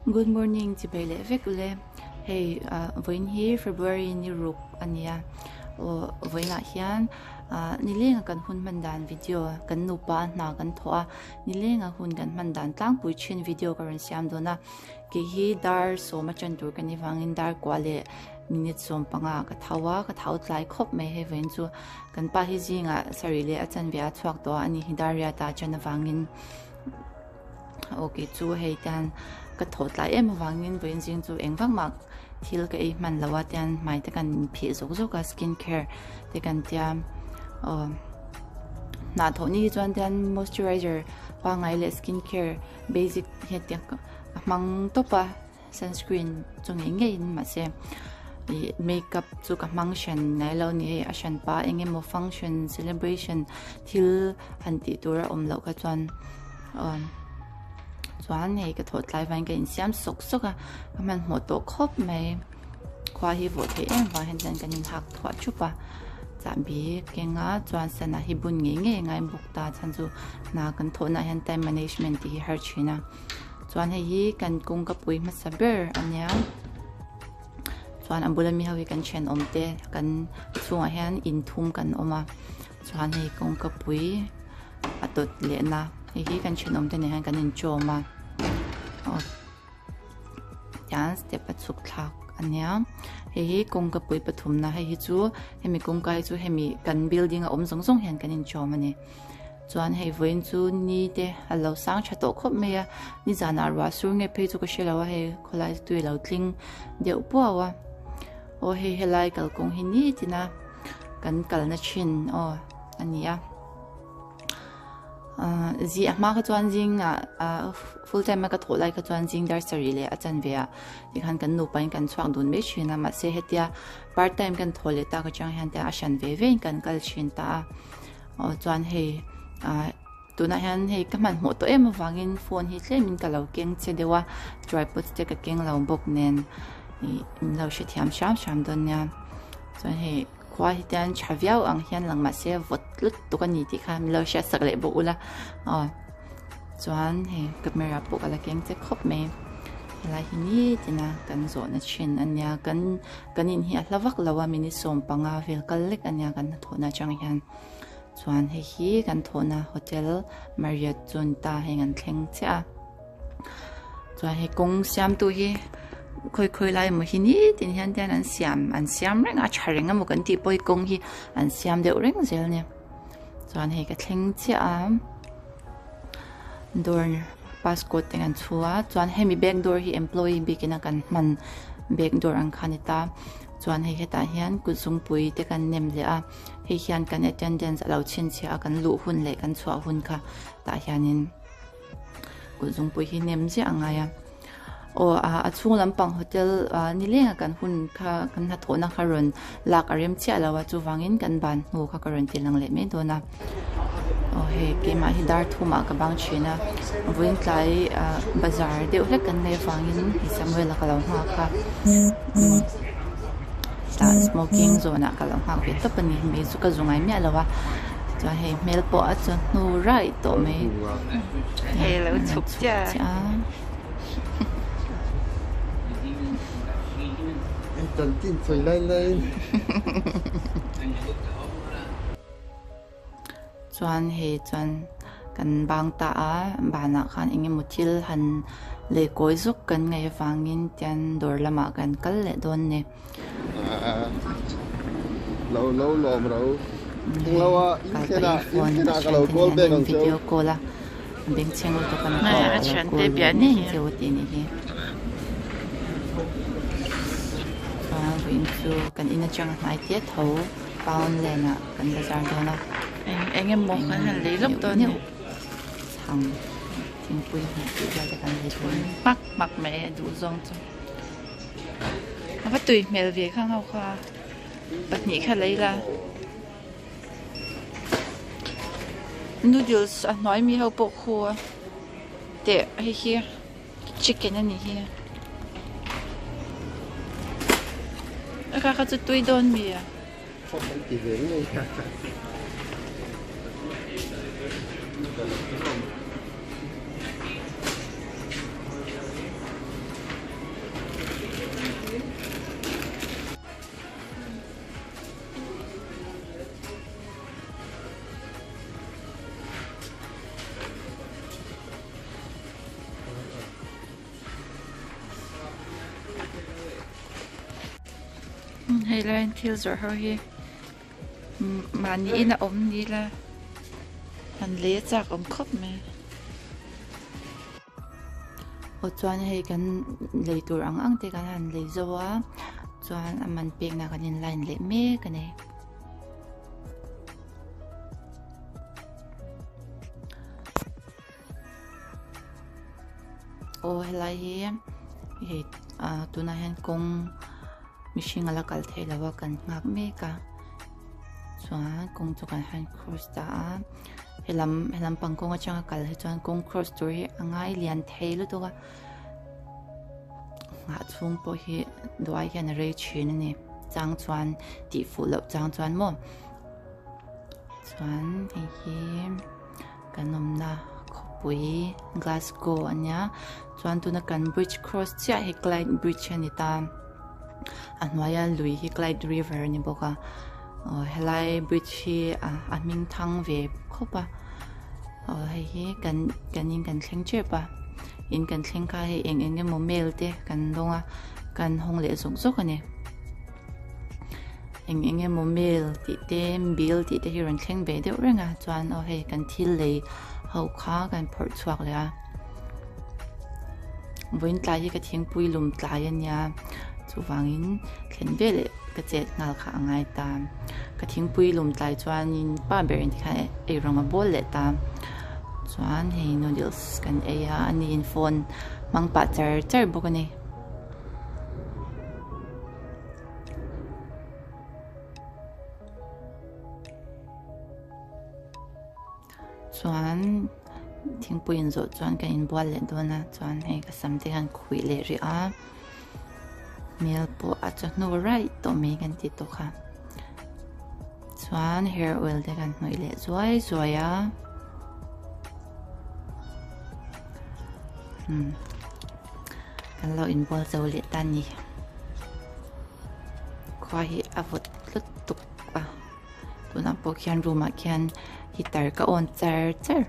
Good morning chibai leh vek ule hei ah vawiin hi February ni ruk a nia aw vawiinah hian ah nilenga kan hun hman dan video kan nupa hna kan thawh a nilenga hun kan hman dan tlangpui thin video ka rawn siam dawn a kei hi dar sawm a tan tur ka ni vangin dar kua leh minute 15 ka tho a ka tho tlai khawp mai hei vawiin chu kan pa hi zingah sarih leh a chanve a chhuak tawh a ani hi dar riat ah tan avangin. Aw kei chu hei tian ka thawh tlai em avangin vawiin zing chu eng vak mah thil ka ei hman lo a tian hmai te kan inphih zawk zawk a skin care te kan tia aw hna thawh ni hi chuan tian moisturizer pangngai leh skin care basic hetiang ka hmang tawp a. Sunscreen chu ngei ngeiin mahse ih makeup chu ka hmang hran ngai lo ni hei a hran pa eng emaw function celebration thil han tih tur a awm loh kha chuan aw chuan hei ka thawh tlai vangin ka insiam sawk sawk a ka hmanhmawh tawh khawp mai khua hi vawh theih em vang hian chuan kan inhak thuah thup a chahbi keng a chuan sana hi bun ngei ngei a ngai bawk ta chhan chu hna kan thawhna ah hian time management tih hi har thin a. Chuan hei hi kan kawngka pui hmasa ber a nia chuan a bula mi ho hi kan thenawm te kan chhungah hian in thum kan awm a chuan hei kawngka pui a tawt leh na hei hi kan thenawm te nen hian kan inchawm a aw tian step a chhuk thlak a nia hei hi kawngka pui pathum na hei hi chu hemi kawngka hi chu hemi kan building a awm zawng zawng hian kan inchawm a ni. Chuan hei vawiin chu ni te a lo sang tha tawh khawp mai a, nizanah ruah sur nge phei chu ka hre lo a hei khawlai chu tui a lo tling deuh puau a, aw hei helai kalkawng hi nitin a kan kalna thin aw a ni a, ahh zih a hma kha chuan zingah ah full time a ka thawh lai kha chuan zing dar sarih leh a chanve ah tikhan kan nupa in kan chhuak dun mai thin a mahse hetia part time kan thawh leh tak atang hian te a hran ve ve in kan kal thin ta a. Aw chuan hei ah tunah hian hei ka hmanhmawh tawh em avangin phone hi tlemin ka lo keng che deuh a tripod te ka keng lo bawk nen ih min lo hrethiam hram hram dawn nia chuan hei khua hi tian tha viau ang hian lang mahse vawt lutuk a ni tih kha min lo hriat sak leh bawk ula aw chuan hei camera pawh ka la keng che khawp mai helai hi nitin a kan zawhna thin a nia kan Kan in hi a hla vak lo a minute 15 vel kal lek a nia kan hnathawhna atang hian chuan hei hi kan thawhna hotel Marriott chu ni ta heng an thleng chiah a chuan hei kawng siamtu hi khawi khawi lai emaw hi nitin hian te hian an siam an siam reng a a tha reng emaw kan tih pawh hi kawng hi an siam deuh reng zel a ni chuan hei ka thleng chiah a dawr passport te kan chhu a chuan hemi back door hi employee bikin a kan hman back door ang kha a ni ta chuan hei hetah hian kut zungpui te kan nem leh a hei hian kan attendance a lo chhinchhiah a kan luh hun leh kan chhuah hun kha tah hianin kut zungpui hi nem ziah a ngai a. Aw ah a chhung lampang hotel ah nileng a kan hun kha kan hnathawhna kha rawn lak a rem chiah lo a chuvangin kan ban hnu kha ka rawn ti lang leh mai dawn a aw hei keimah hi dar thum ah ka bang thin a vawiin tlai ah bazar deuh hlek kan nei avangin Samuel a ka lo nghak a tah smoking zone ah ka lo nghak ve tawp a ni mei chu ka zu ngai miah lo a chuan hei hmel pawh a chu hnu raih tawh mai hei a lo chhuk chiah a. Chuan hei chuan kan bang ta a banah khan eng emaw thil han lei kawi zuk kan ngaih avangin tian dawr lamah kan kal leh dawn a ni. Kal pahin phone a thian te nen an in video call a bengchheng lutuk a ni pawh a lo call leh ngei cheu a tih a nih hi. Chuan vawiin chu kan in atanga hnai te tho town lane ah kan bazar dawn a. Eng emaw kan han lei lawk dawn a ni. Chhang thingpui hmeh tih vel te kan lei dawn a ni. Hmak hmak mai a duh zawng chu. A va tui hmel ve kha ngau kha pahnih kha lei la noodles a hnuai mi ho pawh khu a teh hei hi chicken a nih hi a kha kha chu tui dawn mi a. hei lai thil zawrh ho hi mahni in a awm ni la han lei a chak awm khawp mai. Aw chuan hei kan lei tur ang ang te kan han lei zo a chuan a man pekna kan in line leh mek a ni. Aw helai hi hei ah tunah hian kawng mihring a la kal theih loh a kan nghak mek a chuan kawng chu kan han cross ta a helam helam pang kawng atanga kal hi chuan kawng cross tur hi a ngai lian thei lutuk a nghah chhung pawh hi duai hian a rei thin a ni chang chuan tih fuh loh chang chuan maw chuan hei hi. Kan awmna khawpui Glasgow a nia chuan tuna kan bridge cross chiah hi Clyde bridge a ni ta a hnuaia lui hi Clyde river a ni bawk a aw helai bridge hi a hming thang ve khawp a aw hei hi kan kan in kan thleng tep a in kan thleng kha hei eng eng emaw mail te kan dawng a kan hawng leh zawk zawk a ni. Eng eng emaw mail tih te bill tih te hi rawn thleng ve deuh reng a chuan aw hei kan thil lei ho kha kan phawrh chhuak leh a vawiin tlai hi ka thingpui lum tlai a nia chuvangin thlen ve leh ka chet nghal kha a ngai ta ka thingpui lum tlai chuanin pa ber in tikhan eirawng a bawl leh ta chuan hei noodles kan ei a ani in phone hmang pah char char bawk a ni. Chuan thingpui in zawh chuan kan inbual leh dawn a chuan hei ka sam te hian khuih leh rih a hmel pawh a chawhnu raih tawh mai kan ti tawk a chuan hair oil te kan hnawih leh zuai zuai a umm kan lo inbual zo leh ta a ni. Khua hi a vawt tlat tuk a tunah pawh khian room ah khian heater ka on char char.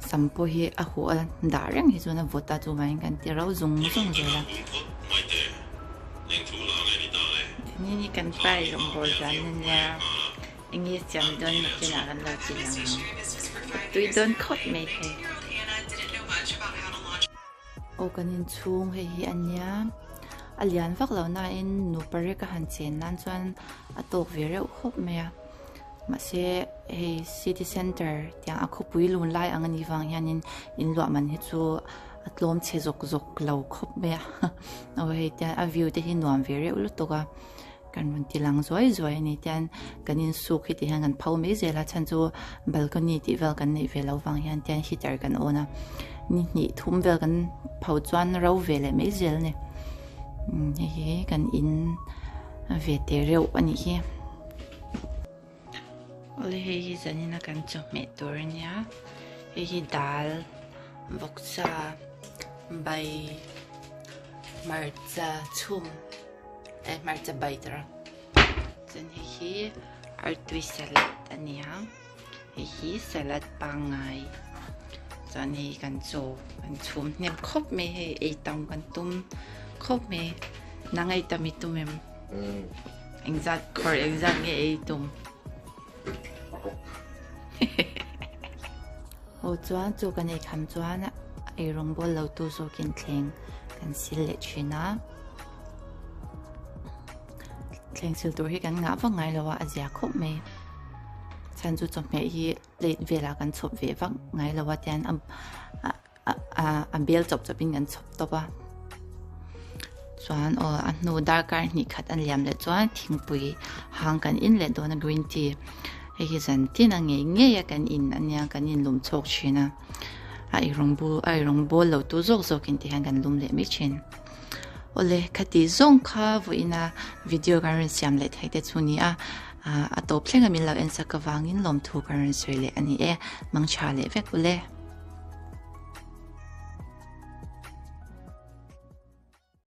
Sam pawh hi a huh a dah reng hi chuan a vawt a chuvangin kan ti ro zung zung zel a. Ni ni kan pa ei rawngbawl dan a nia. Enge siam dawn nakinah kan lo ti lang ang. A tui dawn khawp mai hei. Aw kan inchhung hei hi a nia. A lian vak lo nain nupa rek a han chen nan chuan a tawk ve reuh khawp mai a. Mahse hei city center tiang a khawpui lun lai ang a nih vang hianin inluah man hi chu a tlawm chhe zawk zawk lo khawp mai a. Aw hei tiang a view te hi nuam ve reuh lutuk a. Kan rawn ti lang zuai zuai a ni tian kan insuk hi tihian kan pho mai zel a chhan chu balcony tih vel kan neih ve loh vang hian tian heater kan on a ni hnih thum vel kan pho chuan ro ve leh mai zel a ni hei hi kan in ve te reuh a nih hi awle hei hi zanin a kan chawhmeh tur a nia hei hi dal vawksa bai hmarcha chhum. Eh hmarcha bai tur a chuan hei hi artui salad a ni a hei hi salad pangngai chuan hei kan chaw kan chhum hnem khawp mai hei ei tam kan tum khawp mai nang ei tam i tum em engzat khawr engzat nge ei tum aw chuan chaw kan ei kham chuan eirawng bawl lo tu zawkin thleng kan sil leh thin a. Thleng sil tur hi kan ngah vak ngai lo a a zia khawp mai chhan chu chawhmeh hi plate velah kan chhawp ve vak ngai lo a tian a bel chawp chawp in kan chhawp tawp a chuan aw a hnu darkar hnih khat a liam leh chuan thingpui hang kan in leh dawn a green tea hei hi zan tin a ngei ngei a kan in ania kan in lum chhawk thin a a eirawng bu a eirawng bawl lo tu zawk zawk in ti hian kan lum leh mai thin. Awle khati zawng kha vawiina video kan rawn siam leh theih te chu ni a, a tawp thleng a min lo en sak avangin lawmthu kan rawn sawi leh a ni e, mangtha leh vek ule.